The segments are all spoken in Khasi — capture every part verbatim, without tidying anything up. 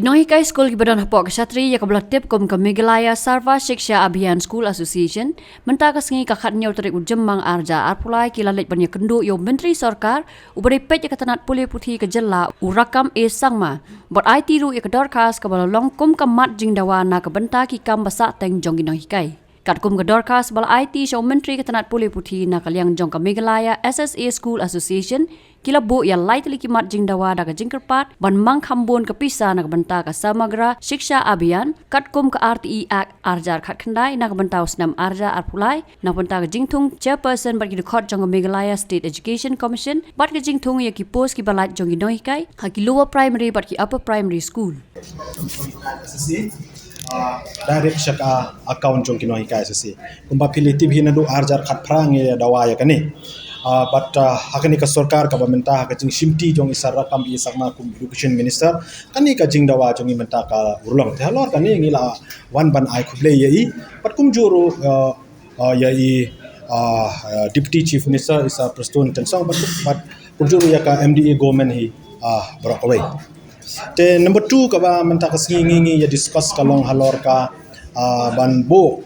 Nonghikai skul kiba don hapoh ka shatri ïa kaba la tip kum ka Meghalaya Sarva Shiksha Abhiyan School Association, mynta ka sngi ka khathynñiew tarik u Jymmang arhajar arphew lai ki la leit ban ïakynduh ïa u Myntri Sorkar uba dei peit ïa ka tnat pule puthi ka jylla, u Rakkam A Sangma, bad aiti ruh ïa ka dorkhas kaba la long kum ka mat jingdawa na ka bynta ki kam ba sahteng jong ki nonghikai. Katkum ka dorkhas ba la aiti sha u Myntri ka tnat pule puthi, na ka liang jong ka Meghalaya S S A School Association ki la buh ïa lai tylli ki mat jingdawa da ka jingkyrpad ban mang kham bun ka pisa na ka bynta ka Samagra Shiksha Abhiyan, katkum ka R T E Act arhajar khatkhyndai na ka bynta u snem arhajar arphew lai, na ka bynta ka jingthung chairperson bad ki dkhot jong ka Meghalaya State Education Commission bad ka jingthung ïa ki post kiba lait jong ki nonghikai ha ki lower primary bad ki upper primary school. S S A, ah, direct sha ka account jong ki nonghikai S S A. Kumba phi la tip hi, naduh arhajar khatphra ngi dawa ïa kane. Ah, bad, ah, ha kane ka sorkar kaba mynta, ha ka jingshimti jong i Sir Rakkam A Sangma kum Education Minister, kane ka jingdawa jong ngi mynta ka urlong. Te halor kane ngi la wan ban ai khublei ïa i, bad kumjuh ruh, ah, ah, ïa i, ah, ah, Deputy Chief Minister i Sir Prestone Tynsong, bad, bad kumjuh ruh ïa ka M D A government hi, ah, baroh kawei. Te number two kaba mynta ka sngi ngi, ngi ïa discuss ka long halor ka, ah, ban buh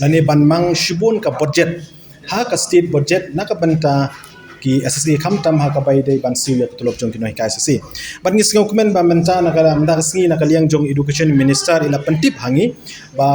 lane ban mang shibun ka budget ha ka state budget na ka bynta ki S S A, khamtam ha kaba ïadei ban siew ïa ka tulop jong ki nonghikai S S A. Bad ngi sngewkmen ba mynta na ka, mynta ka sngi na ka liang jong Education Minister i la pyntip ha ngi ba,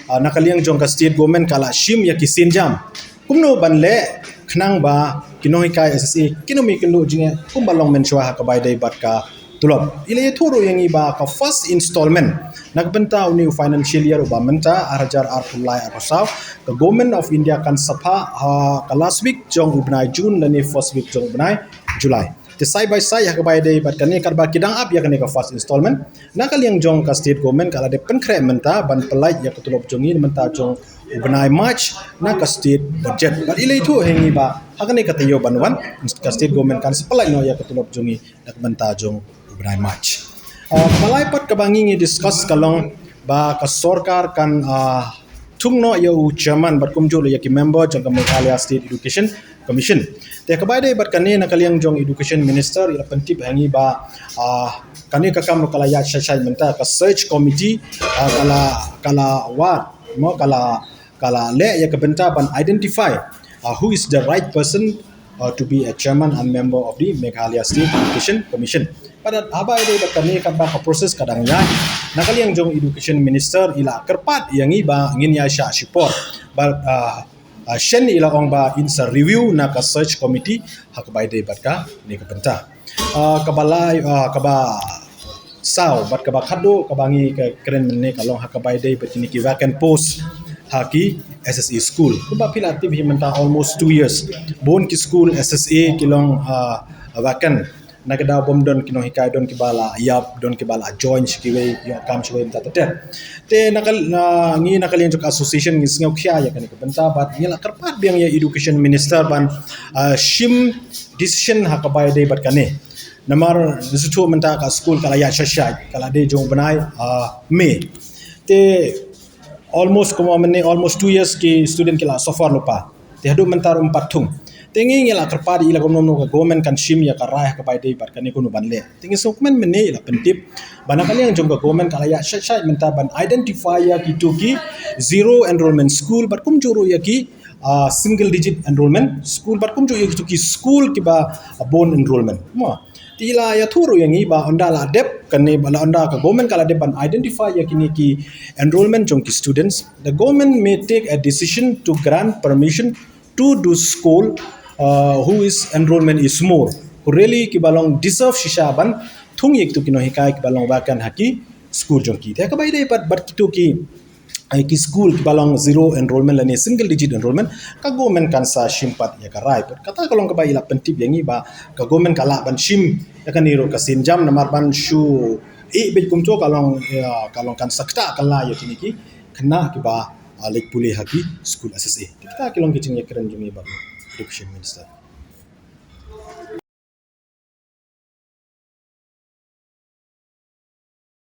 ah, na ka liang jong ka state government ka la shim ïa ki sienjam kumno ban leh khnang ba ki nonghikai S S A kin ym ïakynduh jingeh kumba long mynshuwa ha kaba ïadei bad ka tulop. I la ïathuh ruh ïa ngi ba ka first installment na ka bynta une u financial year uba mynta, arhajar arphew lai arphew saw, ka Government of India kan sa phah ha ka last week jong u bnai June lane first week jong u bnai July. Te side by side ha kaba ïadei bad kane, katba ki dang ap ïa kane ka first installment, na ka liang jong ka state government ka la dep pynkhreh mynta ban pyllait ïa ka tulop jong ngi mynta jong u bnai March na ka state budget. Bad i la ïathuh ha ngi ba ha kane ka taïew ban wan, ka state government kan sa pyllait noh ïa ka tulop jong ngi na ka bynta jong u bnai March. Ah, kaba lai pat kaba ngi, ngi discuss ka long ba ka sorkar kan, ah, thung noh ïa u chairman bad kumjuh ruh ïa ki member jong ka Meghalaya State Education Commission. Te kaba ïadei bad kane, na ka liang jong Education Minister i la pyntip ha ngi ba, ah, kane ka kam ruh ka la ïaid shai shai mynta, ka search committee, ah, ka la, ka la wad mo, ka la, ka la leh ïa ka bynta ban identify, ah, who is the right person, ah, to be a chairman and member of the Meghalaya State Education Commission. Bad haba ïadei bad kane, katba ka process ka dang ïaid, na ka liang jong Education Minister i la kyrpad ïa ngi ba ngin ïaishah shipor. Bad, ah, ah, shen i la ong ba in sa review na ka search committee ha kaba ïadei bad kane ka bynta. Ah, kaba lai, ah, kaba saw bad kaba khatduh kaba ngi ka kren mynne ka long ha kaba ïadei bad kine ki vacant post ha ki S S A school. Kumba phi la tip hi mynta almost two years bun ki school S S A ki long, ah, vacant. Na ka daw bym don ki nonghikai, don kiba la ïap, don kiba la join sha kiwei, ïoh kam sha kiwei mynta ter ter. Te na ka, na, ngi na ka liang jong ka association ngi sngewkhia ïa kane ka bynta bad ngi la kyrpad biang ïa Education Minister ban, ah, shim decision ha kaba ïadei bad kane. Namar ngi sngewthuh mynta ka school ka la ïaid shai shai, ka la dei jong u bnai, ah, May. Te almost, kumba mynne almost two years ki student ki la suffer lypa. Te haduh mynta ruh ym pat thung. Te ngi, ngi la kyrpad ïa i la kumno kumno ka government kan shim ïa ka rai ha kaba ïadei bad kane kumno ban leh. Te ngi sngewkmen mynne i la pyntip ba na ka liang jong ka government ka la ïaid shai shai mynta ban identify ïa kito ki zero enrollment school bad kumjuh ruh ïa ki, ah, single digit enrollment school bad kumjuh ïa kito ki school kiba, ah, bun enrollment. Mo. Te i la ïathuh ruh ïa ngi ba ynda la dep kane, ba la ynda ka government ka la dep ban identify ïa kine ki enrollment jong ki students, the government may take a decision to grant permission to those school, uh, who is enrollment is more, who really kiba long deserve shisha ban thung ïa kito ki nonghikai kiba long vacant ha ki school jong ki. Te kaba ïadei bad, bad kito ki, ai, ki school kiba long zero enrollment lane single digit enrollment, ka government kan sa shim pat ïa ka rai. Bad kata ka long kaba i la pyntip ïa ngi ba ka government ka lah ban shim ïa kane ruh ka sienjam, namar ban shu ïeh beit kumto ka long, ïa, ka long kan sa ktah kylla ïa kine ki khynnah kiba, ah, leit pule ha ki school S S A. Kita ki long ki jingïakren jong ngi bad Education Minister.